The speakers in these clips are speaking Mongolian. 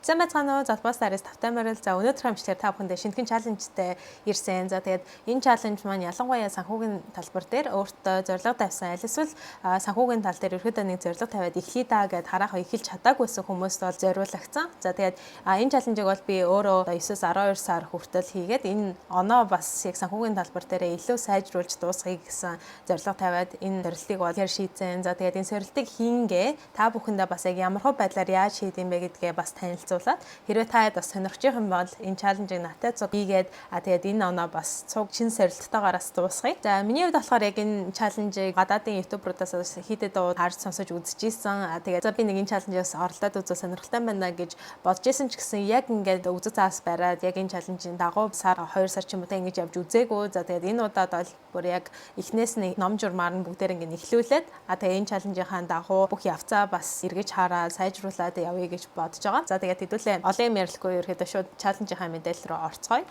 Сайн байцгаана уу? Золбоос Дарис тавтай морил. За, өнөөдрийн бичлэгээр та бүхэндээ шинэхэн challenge тай ирсэн. За, тэгээд энэ challenge маань ялангуяа санхүүгийн талбар дээр өөртөө зорилго тавьсан. Аль эсвэл санхүүгийн тал дээр ерөөдөө нэг зорилго тавиад эхлэе даа гэд хараах эхэлж чадаагүйсэн хүмүүст бол зориулагдсан. За, тэгээд энэ challenge ийг бол би өөрөө 9-оос 12 сар хүртэл хийгээд, энэ оноо бас яг санхүүгийн талбар дээр илүү сайжруулж дуусгая гэсэн зорилго тавиад энэ сорилтыг бол яар шийдсэн. За, тэгээд энэ сорилтыг хийнгээ та бүхэндээ бас яг ямархуу байдлаар яаж хийд юм бэ гэдгээ бас танилцуулаад, хэрвээ та хэд бас сонирхож юм бол энэ challenge ийг надтай цуг хийгээд, тэгээд энэ оноо бас цуг чин сорилттойгоороос дуусгая. За, миний хувьд болохоор яг энэ challenge ийг гадаадын YouTuber уудаас хийдэд харж, сонсож үзчихсэн. Тэгээд за, би нэг энэ challenge аас оролдоод үзвэл сонирхолтой байна гэж бодож исэн ч гэсэн яг ингээд үзэг заас бариад яг энэ challenge ийн дагуу сар, 2 сар ч юм уу те ингэж явж үзээгүй. За, тэгээд энэ удаад бол бүр яг эхнээс нь ном журмаар нь бүгдээр ингэ эхлүүлээд, тэгээ энэ challenge ийнхаа дагуу бүх явцаа бас эргэж хараад сайжруулад явъя гэж бодож байгаа. За, тэгээд хэдүүлээ олон юм ярилгүй ерөөдөө шууд challenge ийнхаа мэдээлэл рүү орцгоё.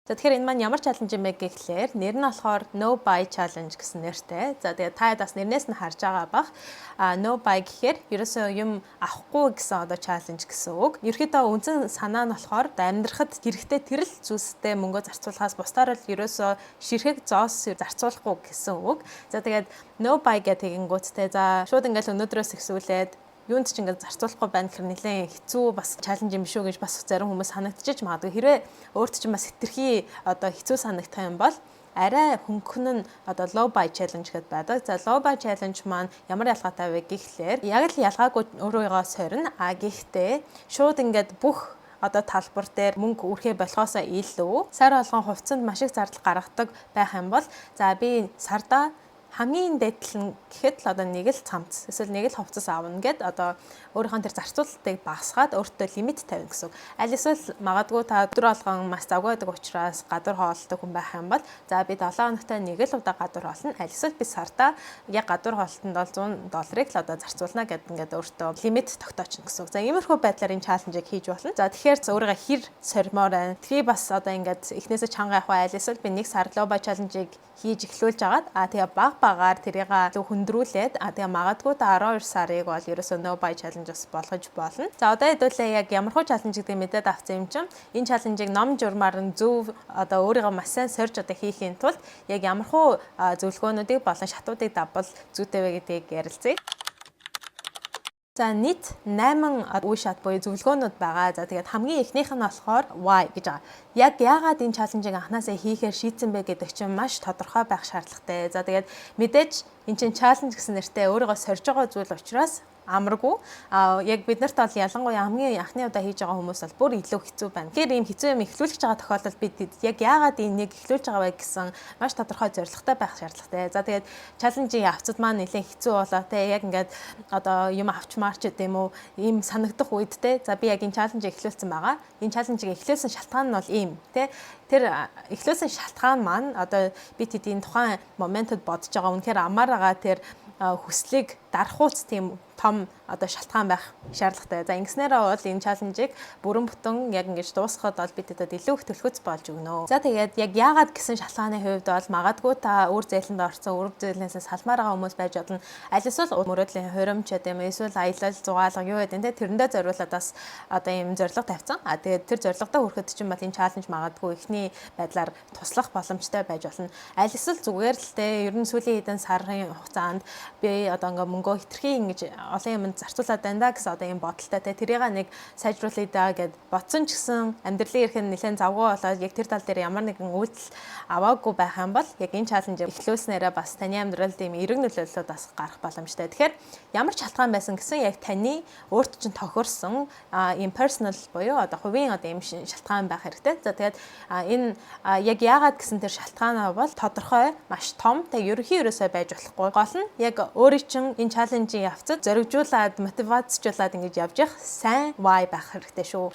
За, тэгэхээр энэ маань ямар challenge юм бэ гэхлээр нэр нь болохоор No Buy Challenge гэсэн нэртэй. За, тэгээд та бас нэрнээс нь харж байгаа бах. No buy гэхээр ерөөсөө юм авахгүй гэсэн одоо challenge гэсэн үг. Ерөөхдөө үндсэн санаа нь болохоор амьдрахад хэрэгтэй тэр л зүйлстэй мөнгө зарцуулахаас бусдаар л ерөөсөө ширхэг зоос зарцуулахгүй гэсэн үг. За, тэгээд no buy гэх тэгэнгүүттэй, за, шууд ингээл өнөөдрөөс эхлүүлээд юунд ч ингээд зарцуулахгүй байна гэхэр нэлээд хэцүү бас challenge юм биш үү гэж бас зарим хүмүүс санагдчихэж магадгүй. Хэрвээ өөрт чинь бас хэтэрхий одоо хэцүү санагдах юм бол арай хөнгөн нь одоо low buy challenge гэдээ байдаг. За, low buy challenge маань ямар ялгаатай вэ гэхлээр яг л ялгаагүй, өөрийгөө сорино. А гэхдээ шууд ингээд бүх одоо талбар дээр мөнгө үрхээ болохоосоо илүү сар болгон хувьцаанд маш их зардал гаргадаг байх юм бол, за, би сардаа хамгийн дээд нь гэхэд л одоо нэг л цамц эсвэл нэг л хувцас авна гэд одоо өөрийнхөө тэр зарцуулалтыг багасгаад өөртөө лимит тавина гэсэн үг. Аль эсвэл магадгүй та өдөр болгон маш завгүй байдаг учраас гадуур хооллодог хүн байх юм бол, за, би 7 хоногт нэг л удаа гадуур хоолно. Аль эсвэл би сардаа яг гадуур хоолтонд бол 100 долларыг л одоо зарцуулна гэд ингээд өөртөө лимит тогтоочно гэсэн үг. За, иймэрхүү байдлаар энэ challenge ийг хийж болно. За, тэгэхээр өөрийгөө хэр сормоор байна. Тэрийг бас одоо ингээд эхнээсээ чанга явах аль эсвэл би нэг сар low buy challenge ийг хийж эхлүүлж агаад, тэгээ баг багаар тэрийг илүү хөндрүүлээд, тэгээ магадгүй та 12 сарыг бол ерөөсөө no buy challenge бас болгож болно. За, одоо хэдүүлээ яг ямархуу challenge гэдгийг мэдээд авсан юм чинь энэ challenge ийг ном журмаар нь зөв одоо өөрийгөө маш сайн сорж одоо хийхийн тулд яг ямархуу зөвлөгөөнүүдийг болон шатуудыг давбал зүйтэй вэ гэдгийг ярилцъя. За, нийт 8 үе шат буюу зөвлөгөөнүүд байгаа. За, тэгээд хамгийн эхнийх нь болохоор why гэж байгаа. Яг яагаад энэ challenge ийг анханасаа хийхээр шийдсэн бэ гэдэг чинь маш тодорхой байх шаардлагатай. За, тэгээд мэдээж энэ чинь challenge гэсэн нэртэй өөрийгөө сорж байгаа зүйл учраас амаргүй. А яг бид нарт бол ялангуяа хамгийн анхны удаа хийж байгаа хүмүүс бол бүр илүү хэцүү байна. Тэгэхээр ийм хэцүү юм эхлүүлж байгаа тохиолдолд бид яг яагаад энийг эхлүүлж байгаа вэ гэсэн маш тодорхой зорилготой байх шаардлагатай. За, тэгээд challenge ийн явцад маань нэлээд хэцүү болоо те, яг ингээд одоо юм авчмаар ч гэдэм үү, ийм санагдах үед те, за, би яг энэ challenge ийг эхлүүлсэн байгаа. Энэ challenge ийг эхлүүлсэн шалтгаан нь бол ийм те, тэр эхлүүлсэн шалтгаан маань одоо бид тэдийн тухайн моментод бодож байгаа үнэхээр амар байгаа тэр хүслийг дарахуйц тийм том одоо шалтгаан байх шаардлагатай. За, ингэснээрээ бол энэ challenge ийг бүрэн бүтэн яг ингэж дуусгахад бол бид тэдэд илүү их түлхэц болж өгнө. За, тэгээд яг яагаад гэсэн шалтгааны хувьд бол магадгүй та үр зээлэнд орсон, үр зээлнээс салмаар байгаа хүмүүс байж болно. Аль эсвэл мөрөөдлийн хуримч гэдэг юм, эсвэл аялал зугаалга юу гэдэг те, тэрэндээ зориулаад бас одоо ийм зорилго тавьсан. А тэгээд тэр зорилгодоо хүрэхэд чинь бол энэ challenge магадгүй эхний байдлаар туслах боломжтой байж болно. Аль эсвэл зүгээр л те, ер нь сүүлийн хэдэн сарын хугацаанд би одоо ингээ мөнгөө хэтэрхий ингэж олон юмд зарцуулаад байна да гэсэн одоо юм бодолтой те, тэрийг нэг сайжруулъя да гэд бодсон ч гэсэн амьдралын эрх нь нэлээд завгүй болоод яг тэр тал дээр ямар нэгэн үйлдэл аваагүй байх юм бол яг энэ challenge эхлүүлснээрээ бас таны амьдралд ийм эерэг нөлөөллүүд бас гарах боломжтой. Тэгэхээр ямар ч шалтгаан байсан гэсэн яг таны өөрт чинь тохирсон ийм personal буюу одоо хувийн одоо ийм шалтгаан байх хэрэгтэй. За, тэгээд энэ яг яагаад гэсэн тэр шалтгаанаа бол тодорхой, маш том, тэг ерөнхий ерөөсөө байж болохгүй. Гол нь яг өөрийн чинь энэ challenge ийн явцад зоригжуулаад, мотивацжуулаад ингэж явж явах сайн why байх хэрэгтэй шүү.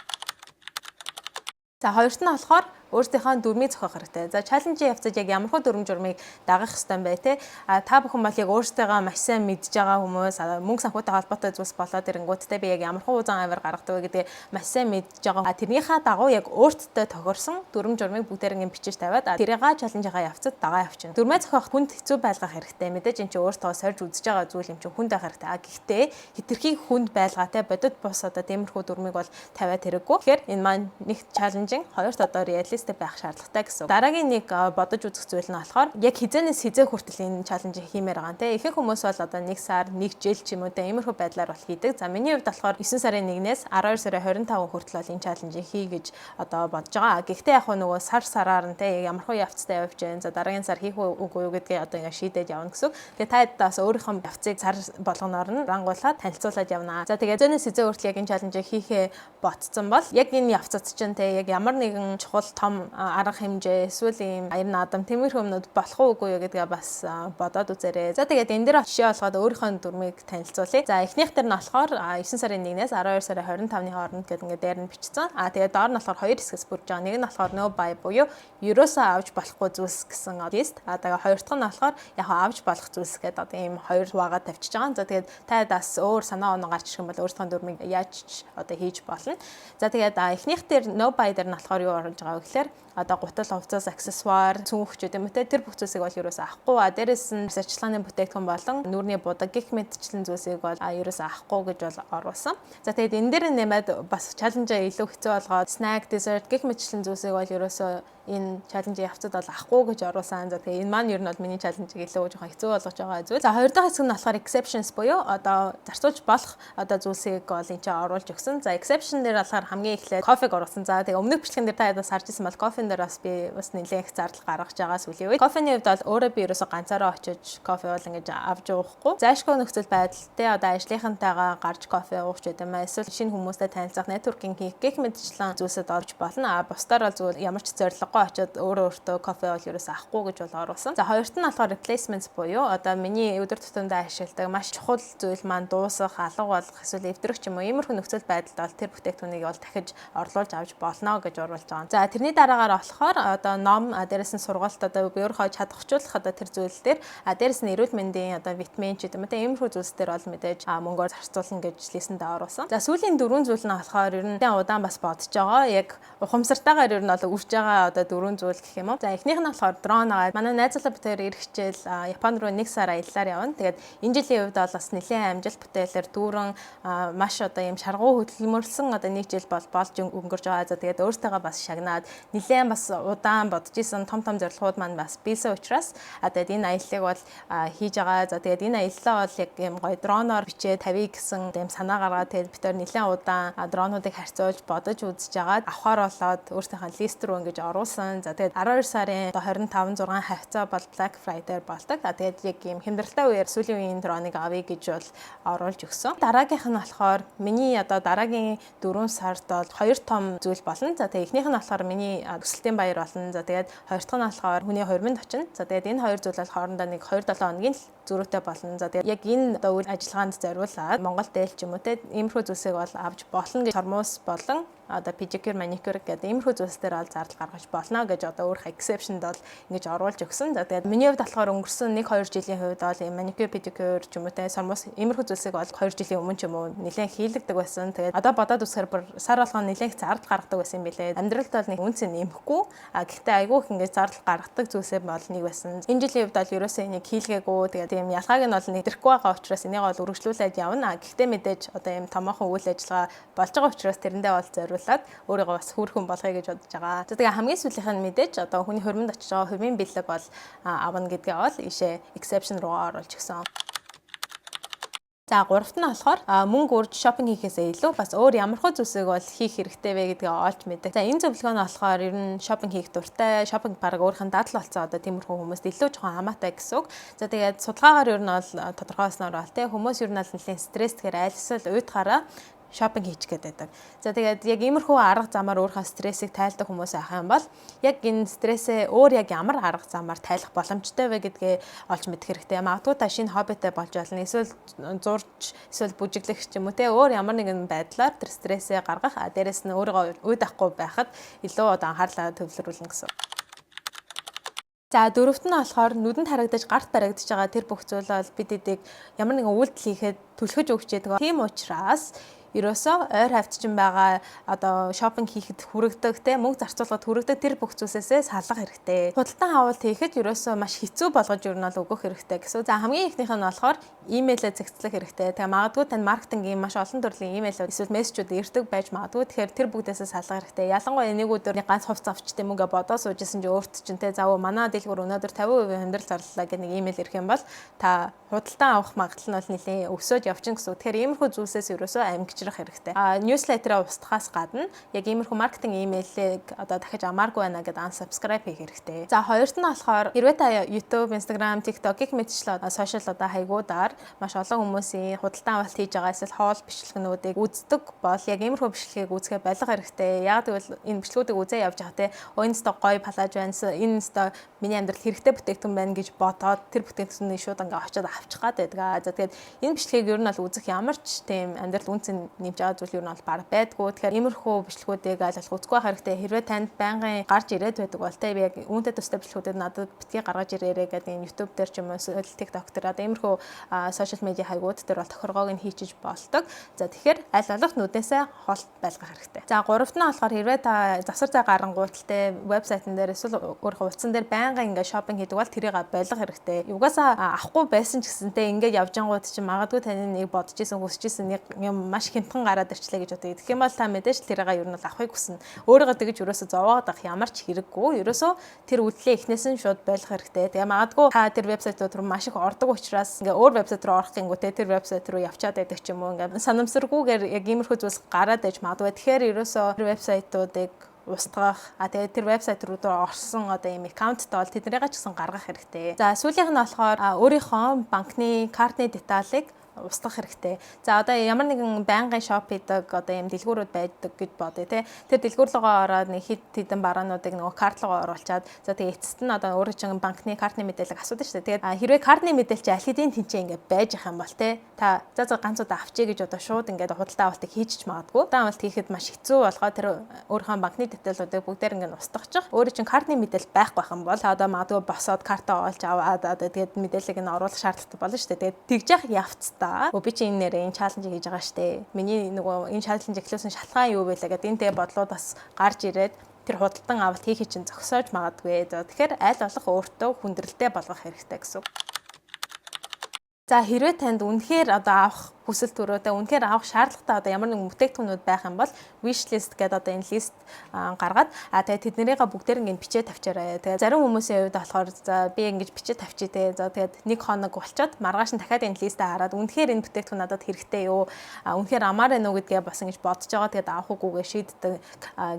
За, хоёрт нь болохоор Өөрсдийнхөө дүрмийг зохиох хэрэгтэй. За, challenge ийн явцад яг ямар хөө дүрэм журмыг дагах ёстой юм бэ, те? А та бүхэн бол яг өөрсдийгөө маш сайн мэдж байгаа хүмүүс, мөнгө санхүүтэй холбоотой зүйлс болоод ирэнгүүт, те, би яг ямар хөө зан авир гаргадаг вэ гэдгээ маш сайн мэдж байгаа. А тэрнийхээ дагуу яг өөртөө тохирсон дүрэм журмыг бүгдээр ингэ бичиж тавиад, тэрийг challenge ийнхаа явцад дагаа явчихна. Дүрмээ зохиох хүнд хэцүү байлгах хэрэгтэй. Мэдээж энэ чинь өөртөө сорж үзэж байгаа зүйл юм чинь хүнд байх хэрэгтэй. А гэхдээ хэтэрхий хүнд байлгаатай бодит бус одоо тиймэрхүү дүрмийг бол тавиад хэрэггүй. Тэгэхээр энэ маань нэг challenging, хоёрт одоо realistic байх шаардлагатай гэсэн. Дараагийн нэг бодож үзэх зүйл нь болохоор яг хэзээнээс хэзээ хүртэл энэ challenge хиймээр байгаа юм, те. Ихэнх хүмүүс бол одоо 1 сар, 1 жил ч юм уу, те, иймэрхүү байдлаар бол хийдэг. За, миний хувьд болохоор 9 сарын 1-ээс 12 сарын 25 хүртэл бол энэ challenge хий гэж одоо бодож байгаа. Гэхдээ яг нөгөө сар сараар нь, те, ямар хуу явцтай явж байна. За, дараагийн сар хийх үү, үгүй юу гэдгээ одоо ингээ шийдээд явна гэсэн. Тэгээ та бас өөрийнхөө явцыг сар болгоноор нь рангуулаад танилцуулаад явна. За, тэгээ зөөнөөс хэзээ хүртэл яг энэ challenge хийхээ ботцсон бол яг энэ явцад чинь, те, яг ямар нэгэн чухал том арга хэмжээ эсвэл ийм аяр наадам, тиймэрхүү юмнууд болох уу, үгүй юу гэдгээ бас бодоод үзээрэй. За, тэгээд энэ дээр жишээ болгоод өөрийнхөө дүрмийг танилцуулъя. За, эхнийх дээр нь болохоор 9 сарын 1-ээс 12 сарын 25-ны хооронд гэдэг ингээд дээр нь бичсэн. А тэгээд доор нь болохоор хоёр хэсгээс бүрж байгаа. Нэг нь болохоор no buy буюу ерөөсөө авч болохгүй зүйлс гэсэн list. А тэгээд хоёр дахь нь болохоор яг авч болох зүйлс гэдэг одоо ийм хоёр хуваагаад тавьчихж байгаа. За, тэгээд та бас өөр санаа оноо гарч ирэх юм бол өөрийнхөө дүрмийг яаж одоо хийж болно. За, тэгээд эхнийх дээр no buy дээр нь болохоор юу оруулж байгаа вэ гэхээр одоо гутал, хувцас, аксессуар, цүнх ч гэдэг юм те, тэр бүх зүйлсийг бол ерөөсөө авахгүй. А дээрэс нь арчилгааны бүтээгдэхүүн болон нүүрний будаг гэх мэтчлэн зүйлсийг бол ерөөсөө авахгүй гэж бол оруулсан. За, тэгээд энэ дээр нэмээд бас challenge аа илүү хэцүү болгоод snack, dessert гэх мэтчлэн зүйлсийг бол ерөөсөө энэ challenge ийн явцад бол авахгүй гэж оруулсан. За, тэгээ энэ маань ер нь бол миний challenge ийг илүү жоохон хэцүү болгож байгаа зүйл. За, хоёр дахь хэсэг нь болохоор exceptions буюу одоо зарцуулж болох одоо зүйлсийг бол энэ чинь оруулж өгсөн. За, exception дээр болохоор хамгийн эхлээд кофег оруулсан. За, тэгээ өмнөх бичлэгэн дээр та ядаас харж ирсэн бол кофен дээр бас би бас нэлээд их зардал гаргаж байгаа сүүлийн үед. Кофений хувьд бол өөрөө би ерөөсө ганцаараа очиж кофе бол ингэж авч уухгүй. Зайшгүй нөхцөл байдал, те, одоо ажлынхантайгаа гарч кофе уух ч гэдэг юм аа. Эсвэл шинэ хүмүүстэй танилцах, networking хийх гэх мэтчлэн зүйлсэд орж болно. А бусдаар бол зүгээр ямар ч зорилгогүй очиод өөрөө өөртөө кофе бол ерөөсө авахгүй гэж бол оруулсан. За, хоёрт нь болохоор replacements буюу одоо миний өдөр тутамдаа ашигладаг маш чухал зүйл маань дуусах, алга болох, эсвэл эвдрэх ч юм уу, иймэрхүү нөхцөл байдалд бол тэр бүтээгдэхүүнийг бол дахиж орлуулж авч болно гэж оруулж байгаа. За, тэрний дараагаар болохоор одоо ном, дээрэс нь сургалт, одоо би өөрийнхөө чадахжуулах одоо тэр зүйл дээр, дээрэс нь эрүүл мэндийн одоо витамин ч гэдэг юм те, иймэрхүү зүйлс дээр бол мэдээж мөнгөөр зарцуулна гэж list эндээ оруулсан. За, сүүлийн дөрвөн зүйл нь болохоор ер нь удаан бас бодож байгаа. Яг ухамсартайгаар ер нь бол үрж байгаа одоо дөрвөн зүйл гэх юм уу. За, эхнийх нь болохоор дрон аваад манай найзлаа бид хоёр ирэх хичээл Япон руу нэг сар аяллаар явна. Тэгээд энэ жилийн хувьд бол бас нэлээд амжилт бүтээлэр дүүрэн маш одоо ийм шаргуу хөдөлмөрлсөн одоо нэг жил бол болж өнгөрч байгаа. За, тэгээд өөртөөгөө бас шагнаад нэлээд бас удаан бодож исэн том том зорилгууд маань бас биелсэн учраас тэгээд энэ аяллыг бол хийж байгаа. За, тэгээд энэ аяллаа бол яг ийм гоё дроноор бичээ тавья гэсэн ийм санаа гаргаад, тэгээд бид хоёр нэлээд удаан дронуудыг харьцуулж бодож үзэж агаад авахар болоод өөрсдийнхөө list рүү ингэж оруулсан. За, тэгээд 12 сарын одоо 25 6 хавьцаа бол Black Friday болдог. А тэгээд яг ийм хямдралтай үеэр сүүлийн үеийн дроныг авъя гэж бол оруулж өгсөн. Дараагийнх нь болохоор миний одоо дараагийн 4 сард бол хоёр том зүйл болно. За, тэгээд эхнийх нь болохоор миний өсөлтийн баяр болно. За, тэгээд хоёр дахь нь болохоор хүний хуриманд очино. За, тэгээд энэ хоёр зүйл бол хоорондоо нэг 2 7 хоногийн л зөрүүтэй болно. За, тэгээд яг энэ одоо үйл ажиллагаанд зориулаад Монгол дээл ч юм уу, те, иймэрхүү зүйлсийг бол авч болно гэж, сормуус болон одоо педикюр, маникюр гэдэг иймэрхүү зүйлс дээр бол зардал гаргаж болно гэж одоо өөрөх exception-д бол ингэж оруулж өгсөн. За, тэгээд миний хувьд болохоор өнгөрсөн 1 2 жилийн хувьд бол ийм маникюр, педикюр ч юм уу, те, сормуус, иймэрхүү зүйлсийг бол 2 жилийн өмнө ч юм уу нэлээд хийлэгдэг байсан. Тэгээд одоо бодоод үзэхээр бүр сар болгоно нэлээд их зардал гаргадаг байсан юм билээ. Амьдралд бол нэг үнэ цэн нэмэхгүй. А гэхдээ айгүй их ингэж зардал гаргадаг зүйлсээ бол нэг байсан. Энэ жилийн хувьд бол ерөөсөө энийг хийлгээгүй. Тэгээд тийм ялгааг нь бол нэдрэхгүй байгаа учраас энийг бол үргэлжлүүлээд явна. Гэхдээ мэдээж одоо ийм томоохон үйл ажиллагаа болж байгаа учраас тэрэндээ бол зориулаад өөрийгөө бас хөөрхөн болгоё гэж бодож байгаа. За, тэгээ хамгийн сүүлийнх нь мэдээж одоо хүний хуриманд очиж байгаа хувийн бэлэг бол авна гэдгээ бол ийшээ exception руугаа оруулж өгсөн. За, гуравт нь болохоор мөнгө үрж shopping хийхээсээ илүү бас өөр ямар хөө зүйлсийг бол хийх хэрэгтэй вэ гэдгээ олж мэдэх. За, энэ зөвлөгөө нь болохоор ер нь shopping хийх дуртай, shopping баг өөрийнх нь дадал болсон одоо тиймэрхүү хүмүүст илүү жоохон хамаатай гэсэн үг. За, тэгээд судалгаагаар ер нь бол тодорхойлсноор бол, те, хүмүүс ер нь бол нэлээд стресс тэгэхээр аль эсвэл уйдахаараа Shopping хийчих гээд байдаг. За, тэгээд яг иймэрхүү арга замаар өөрийнхөө стрессийг тайлдаг хүмүүс байх юм бол яг энэ стрессээ өөр яг ямар арга замаар тайлах боломжтой вэ гэдгээ олж мэдэх хэрэгтэй. Магадгүй та шинэ хоббитэй болж болно. Эсвэл зурж, эсвэл бүжиглэх ч юм уу, те, өөр ямар нэгэн байдлаар тэр стрессээ гаргах. А дээрэс нь өөрийгөө уйд авахгүй байхад илүү одоо анхаарлаа төвлөрүүлнэ гэсэн. За, дөрөвт нь болохоор нүдэнд харагдаж, гарт баригдаж байгаа тэр бүх зүйл бол бид эдийг ямар нэгэн үйлдэл хийхэд түлхэж өгч яадаг. Тийм учраас ерөөсөө ойр хавьд чинь байгаа одоо shopping хийхэд хүрэгдэг, те, мөнгө зарцуулахад хүрэгдэг тэр бүх зүйлсээсээ салах хэрэгтэй. Худалдан авалт хийхэд ерөөсөө маш хэцүү болгож ер нь бол өгөх хэрэгтэй гэсэн. За, хамгийн эхнийх нь болохоор имэйлээ цэгцлэх хэрэгтэй. Тэгээ магадгүй тань маркетингийн маш олон төрлийн имэйл эсвэл мессежүүд ирдэг байж магадгүй. Тэгэхээр тэр бүгдээсээ салах хэрэгтэй. Ялангуяа нэг өдөр нэг ганц хувцас авчт юм уу гэж бодоо сууж исэн чи өөрт чинь, те, заав манай дэлгүүр өнөөдөр 50% хямдрал зарлалаа гэх нэг имэйл ирэх юм бол та худалдан авах магадлал нь бол нэлээд өсөөд явчихна гэсэн. Тэгэхээр иймэрхүү зүйлсээс ерөөсөө ангижрах хэрэгтэй. А newsletter-аа устгахаас гадна яг иймэрхүү маркетинг имэйлийг одоо дахиж амааргүй байна гэдээ unsubscribe хийх хэрэгтэй. За, хоёрт нь болохоор хэрвээ та YouTube, Instagram, TikTok гэх мэтчлэн social одоо хаягуудаар маш олон хүмүүсийн худалдан авалт хийж байгаа эсвэл хоол бичлэгнүүдийг үздэг бол яг иймэрхүү бичлэгийг үзэхээ болох хэрэгтэй. Яг гэвэл энэ бичлэгүүдийг үзээ явж байгаа, те. Өө, энэ өстой гоё палаж байна. Энэ өстой миний амьдрал хэрэгтэй бүтээгдэхүүн байна гэж бодоод тэр бүтээгдэхүүнийг шууд ингээ очиод авчих гад байдаг. За, тэгээд энэ бичлэгийг ер нь бол үзэх ямар ч тийм амьдрал үнэ цэн нэмж байгаа зүйл ер нь бол бараг байдгүй. Тэгэхээр иймэрхүү бичлэгүүдийг аль болох үзэхгүй хэрэгтэй. Хэрвээ танд байнгын гарч ирээд байдаг бол, те, би яг үүнтэй төстэй бичлэгүүдэд надад битгий гаргаж ирээрэй гэдэг энэ YouTube дээр ч юм уу, эсвэл TikTok дээр, одоо иймэрхүү social media хаягууд дээр бол тохиргоог нь хийчиж болдог. За, тэгэхээр аль болох нүдээсээ хол байлгах хэрэгтэй. За, гуравт нь болохоор хэрвээ та завсар зай гарангууталтай вебсайтн дээр эсвэл өөрийнхөө утсан дээр байнгын ингээ shopping хийдэг бол тэрийг болох хэрэгтэй. Угаасаа авахгүй байсан ч гэсэнтэй ингээ явж ангууд чинь магадгүй таны нэг бодож исэн, хүсэж исэн нэг юм маш хямдхан гараад ирчлээ гэж бодъё. Тэгэх юм бол та мэдээж тэрийг ер нь бол авахыг хүснэ. Өөрийгөө тэгэж ерөөсө зовоогоод авах ямар ч хэрэггүй. Ерөөсө тэр үйлдэлээ эхнээс нь шууд болох хэрэгтэй. Тэгээ магадгүй та тэр вебсайтууд руу маш их ордог учраас ингээ өөр вебсайт руу орох гингүүтээ тэр вебсайт руу явчаад байдаг ч юм уу, ингээ санамсаргүйгээр яг иймэрхүү зүйлс гараад байж магадгүй. Тэгэхээр ерөөсө тэр вебсайтуудыг устгах, а тэгээд тэр вебсайт руу орсон одоо ийм account тай бол тэднийгээ ч гэсэн гаргах хэрэгтэй. За, сүүлийнх нь болохоор өөрийнхөө банкны картны деталийг устгах хэрэгтэй. За, одоо ямар нэгэн байнгын shop хийдэг одоо ийм дэлгүүрүүд байдаг гэж бодъё, те. Тэр дэлгүүр рүүгээ ороод нэг хэд хэдэн бараануудыг нөгөө карт руугаа оруулчаад, за, тэгээ эцэст нь одоо өөрөө чинь банкны картны мэдээлэл асуудаг шүү дээ. Тэгээд хэрвээ картны мэдээлэл чи аль хэдийн тэнцээ ингээд байж ах юм бол, те, та за за ганц удаа авчия гэж одоо шууд ингээд худалдаа авалтыг хийчих магадгүй. Худалдаа авалт хийхэд маш хэцүү болгоо тэр өөрийнхөө банкны деталлуудыг бүгдээр ингээд устгачих. Өөрөө чинь картны мэдээлэл байхгүй байх юм бол одоо магадгүй босоод картаа олж аваад одоо тэгээд мэдээллийг нь оруулах шаардлагатай болно шүү дээ. Тэгээд тэгж яах явцдаа өө, би чи энэ нэрээ энэ challenge хийж байгаа штэ. Миний нөгөө энэ challenge эхлүүлсэн шалтгаан юу вэ гэдэг энэ тэгээ бодлууд бас гарч ирээд тэр худалдан авалт хийхийг чинь зогсоож магадгүй. Тэгэхээр аль болох өөртөө хүндрэлтэй болгох хэрэгтэй гэсэн. За, хэрвээ танд үнэхээр одоо авах хүсэл төрөөтэй, үнэхээр авах шаардлагатай одоо ямар нэгэн бүтээгдэхүүнүүд байх юм бол wish list гэдэг одоо энэ list гаргаад, а тэгээд тэднэрийгээ бүгдээр ингэ бичээ тавьчаарай. Тэгээд зарим хүмүүсийн хувьд болохоор за, би ингэж бичээ тавьчих те. За, тэгээд нэг хоног болчоод маргааш нь дахиад энэ list ээ хараад үнэхээр энэ бүтээгдэхүүн надад хэрэгтэй юу? Үнэхээр амар байна уу гэдгээ бас ингэж бодож байгаа. Тэгээд авах үгүйгээ шийддэг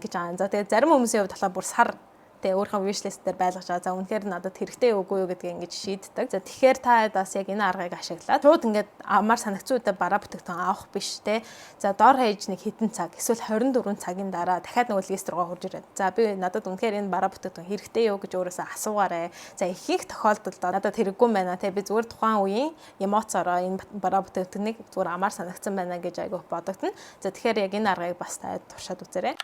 гэж байгаа. За, тэгээд зарим хүмүүсийн хувьд болохоор бүр сар тэгээ өөрийнхөө wish list дээр байлгаж байгаа. За, үнэхээр надад хэрэгтэй үгүй юу гэдгийг ингэж шийддэг. За, тэгэхээр та бас яг энэ аргыг ашиглаад шууд ингээд амар санагцсан үедээ бараа бүтээгдэхүүн авах биш, те. За, дор хаяж нэг хэдэн цаг эсвэл 24 цагийн дараа дахиад нөгөө list руугаа хурж ирээд, за, би надад үнэхээр энэ бараа бүтээгдэхүүн хэрэгтэй юу гэж өөрөөсөө асуугаарай. За, ихэнх тохиолдолд надад хэрэггүй юм байна, те. Би зүгээр тухайн үеийн эмоцороо энэ бараа бүтээгдэхүүнийг зүгээр амар санагдсан байна гэж айгүйх бодогдно. За, тэгэхээр яг энэ аргыг бас та туршаад үзээрэй.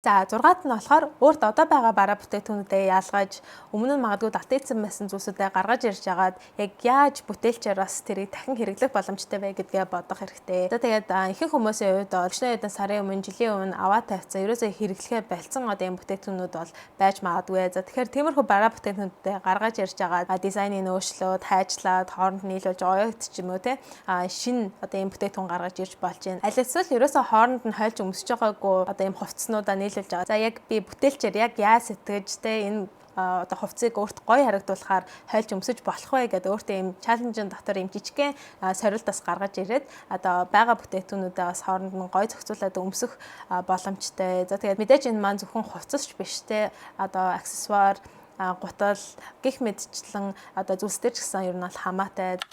За, 6-аад нь болохоор өөрт одоо байгаа бараа бүтээгдэхүүнүүдээ ялгаж, өмнө нь магадгүй далтийдсан байсан зүйлсүүдээ гаргаж ирж агаад яг яаж бүтээлчээр бас тэрийг дахин хэрэглэх боломжтой вэ гэдгээ бодох хэрэгтэй. За, тэгээд ихэнх хүмүүсийн хувьд бол өчнөө хэдэн сарын өмнө, жилийн өмнө аваад тавьсан, ерөөсөө хэрэглэхээ больцсон одоо юм бүтээгдэхүүнүүд бол байж магадгүй. За, тэгэхээр тиймэрхүү бараа бүтээгдэхүүнүүдээ гаргаж ирж байгаа дизайныг өөрчлөөд, хайжлаад, хооронд нийлүүлж оёогд ч юм уу, те, шинэ одоо юм бүтээгдэхүүн гаргаж ирж болж байна. Аль эсвэл ерөөсөө хооронд нь хойлж өмсөж байгаагүй одоо юм хувцснуудаа нийлүүлж байгаа. За, яг би бүтээлчээр яг яа сэтгэж, те, энэ одоо хувцсыг өөрт гоё харагдуулахаар хойлж өмсөж болох вэ гэдэг өөртөө ийм challenge ийн дотор ийм жижигхэн сорилт бас гаргаж ирээд одоо байгаа бүтээгдэхүүнүүдээ бас хооронд нь гоё зохицуулаад өмсөх боломжтой. За, тэгээд мэдээж энэ маань зөвхөн хувцас ч биш, те, одоо аксессуар, гутал гих мэтчлэн одоо зүйлс төр ч гэсэн ер нь бол хамаатай.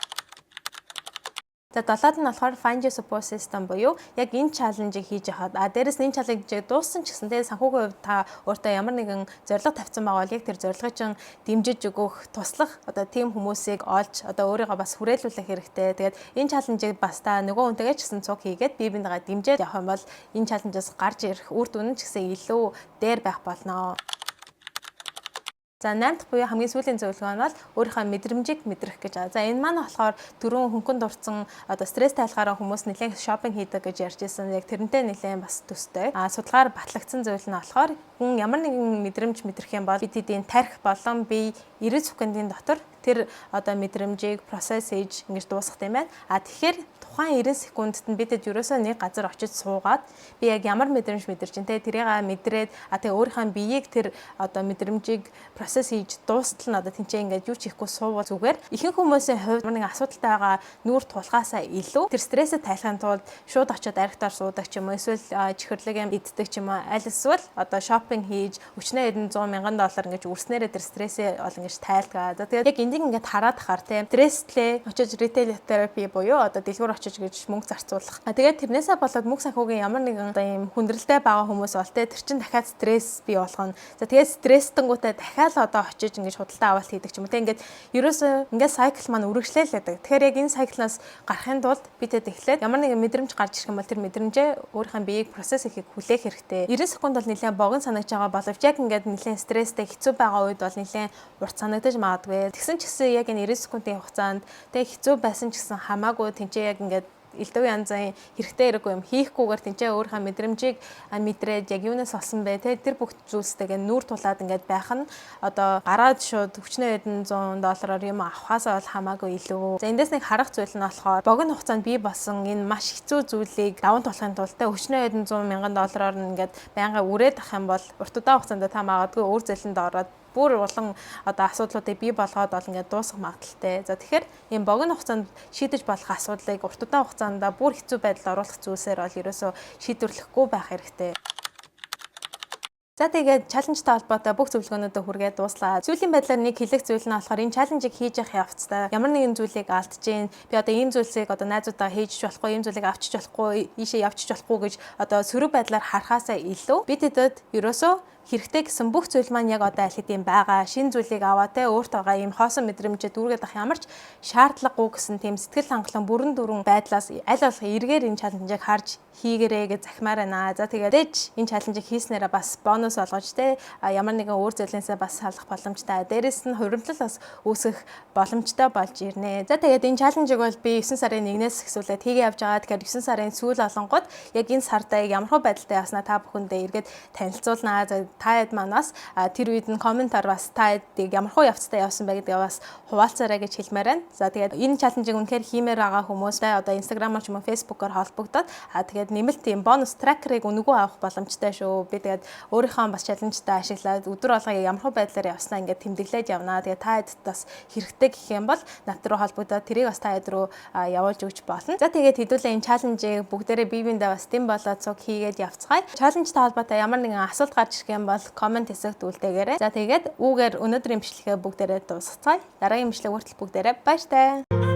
За, долоод нь болохоор find your support system буюу яг энэ challenge ийг хийж яхад, дээрэс нь энэ challenge ийг дууссан ч гэсэн те, санхүүгийн хувьд та өөртөө ямар нэгэн зорилго тавьсан байгаа бол яг тэр зорилгыг чинь дэмжиж өгөх, туслах одоо тийм хүмүүсийг олж, одоо өөрийгөө бас хүрээлүүлэх хэрэгтэй. Тэгээд энэ challenge ийг бас та нөгөө хүнтэйгээ ч гэсэн цуг хийгээд, бие биенийгээ дэмжиж явах юм бол энэ challenge аас гарч ирэх үр дүн нь ч гэсэн илүү дээр байх болно. За, 8 дахь буюу хамгийн сүүлийн зөвлөгөө нь бол өөрийнхөө мэдрэмжийг мэдрэх гэж байгаа. За, энэ маань болохоор түрүүн хөнгөн дурдсан одоо стресс тайлахаараа хүмүүс нэлээд shopping хийдэг гэж ярьж ирсэн. Яг тэрнтэй нэлээд бас төстэй. Судалгаар батлагдсан зүйл нь болохоор хүн ямар нэгэн мэдрэмж мэдрэх юм бол бид хэдийн тархи болон бие 90 секундын дотор тэр одоо мэдрэмжийг process хийж ингэж дуусгах юм байна. Тэгэхээр тухайн 90 секундэд нь бидэд ерөөсөө нэг газар очиж суугаад, би яг ямар мэдрэмж мэдэрч чинь те, тэрийг мэдрээд, тэгээ өөрийнхөө биеийг тэр одоо мэдрэмжийг process хийж дуустал нь одоо тэнцээ ингээд юу ч хийхгүй суувал зүгээр. Ихэнх хүмүүсийн хувьд ямар нэгэн асуудалтай байгаа нүүр тулахаасаа илүү тэр стрессээ тайлахын тулд шууд очиод архитаар суудаг ч юм уу, эсвэл чихэрлэг юм иддэг ч юм уу, аль эсвэл одоо shopping хийж өчнөө хэдэн 100 мянган доллар ингэж үрснээрээ тэр стрессээ бол ингэж тайлдаг. За, тэгээд яг эндийг ингээд хараад хахаар тийм стресслээ очиж retail therapy буюу одоо дэлгүүр очиж гэж мөнгө зарцуулах. Тэгээд тэрнээсээ болоод мөнгө санхүүгийн ямар нэгэн одоо ийм хүндрэлтэй байгаа хүмүүс бол те, тэр чин дахиад стресс бий болгоно. За, тэгээд стресстангуудаа дахиад одоо очиж ингэж худалдаа авалт хийдэг ч юм уу. Те, ингээд ерөөсөө ингээд cycle маань үргэлжлээл байдаг. Тэгэхээр яг энэ cycle наас гарахын тулд бид тэд эхлээд ямар нэгэн мэдрэмж гарч ирэх юм бол тэр мэдрэмжээ өөрийнхөө биеийг process хийхийг хүлээх хэрэгтэй. 90 секунд бол нэлээд богино санагдаж байгаа боловч яг ингээд нэлээд стресстэй, хэцүү байгаа үед бол нэлээд урт санагдаж магадгүй. Тэгсэн ч гэсэн яг энэ 90 секундын хугацаанд тэг хэцүү байсан ч гэсэн хамаагүй тэнцээ яг ингээд элдв янзын хэрэгтэй хэрэггүй юм хийхгүйгээр тэнцээ өөрийнхөө мэдрэмжийг мэдрээд, яг юунаас болсон бэ те, тэр бүх зүйлстэйгээ нүүр тулаад ингээд байх нь одоо гараад шууд өчнөө хэдэн 100 доллараар юм авахаасаа бол хамаагүй илүү. За, эндээс нэг харах зүйл нь болохоор богино хугацаанд бий болсон энэ маш хэцүү зүйлийг даван туулахын тулд те, өчнөө хэдэн 100 мянган доллараар нь ингээд байнга үрээд ах юм бол урт удаан хугацаанд та магадгүй өөр зэлэнд ороод бүр улан одоо асуудлуудыг бий болгоод бол ингээд дуусгах магадлалтай. За, тэгэхээр ийм богино хугацаанд шийдэж болох асуудлыг урт удаан хугацаанд бүр хэцүү байдалд оруулах зүйлсээр бол ерөөсөө шийдвэрлэхгүй байх хэрэгтэй. За, тэгээд challenge тай холбоотой бүх зөвлөгөөнүүдээ хүргээд дууслаа. Сүүлийн байдлаар нэг хэлэх зүйл нь болохоор энэ challenge ийг хийж явах явцдаа ямар нэгэн зүйлийг алдаж гин, би одоо ийм зүйлсийг одоо найзуудаа хийж болохгүй, ийм зүйлийг авчиж болохгүй, ийшээ явчих болохгүй гэж одоо сөрөг байдлаар харахаасаа илүү бид хэдэд ерөөсөө хэрэгтэй гэсэн бүх зүйл маань яг одоо аль хэдийн байгаа. Шинэ зүйлийг аваа те, өөрт байгаа ийм хоосон мэдрэмжээ дүүргээд авах ямар ч шаардлагагүй гэсэн тийм сэтгэл хангалуун, бүрэн дүүрэн байдлаас аль болох эргээр энэ challenge ийг харж хийгэрээ гэж захимаар байна. За, тэгээд дэж энэ challenge ийг хийснээрээ бас бонус олгож те, ямар нэгэн өөр зүйлээсээ бас салах боломжтой. Дээрэс нь хуримтлал бас үүсгэх боломжтой болж ирнэ. За, тэгээд энэ challenge ийг бол би 9 сарын 1-ээс эхлүүлээд хийгээ явж байгаа. Тэгэхээр 9 сарын сүүл олонгууд яг энэ сардаа ямар хөө байдалтай явснаа та бүхэндээ эргээд танилцуулнаа. За, та хэд маань бас тэр үед нь comment аар бас та хэдийг ямар хөө явцтай явсан бэ гэдгээ бас хуваалцаарай гэж хэлмээр байна. За, тэгээд энэ challenge ийг үнэхээр хиймээр байгаа хүмүүстэй одоо Instagram-аар ч юм уу Facebook-оор холбогдоод, тэгээд нэмэлт тийм бонус tracker ыг үнэгүй авах боломжтой шүү. Би тэгээд өөрийнхөө бас challenge тай ашиглаад өдөр болгоо ямар хөө байдлаар явснаа ингээд тэмдэглээд явнаа. Тэгээд та хэдд бас хэрэгтэй гэх юм бол над руу холбогдоод тэрийг бас та хэд рүү явуулж өгч болно. За, тэгээд хэдүүлээ энэ challenge ийг бүгдээрээ бие биендээ бас дэм болоод цуг хийгээд явцгаая. Challenge тай холбоотой ямар нэгэн асуулт гарч ирэх юм бол comment хэсэгт үлдээгээрэй. За, тэгээд үүгээр өнөөдрийн бичлэгээ бүгдээрээ дуусгацгаая. Дараагийн бичлэг хүртэл бүгдээрээ баяртай.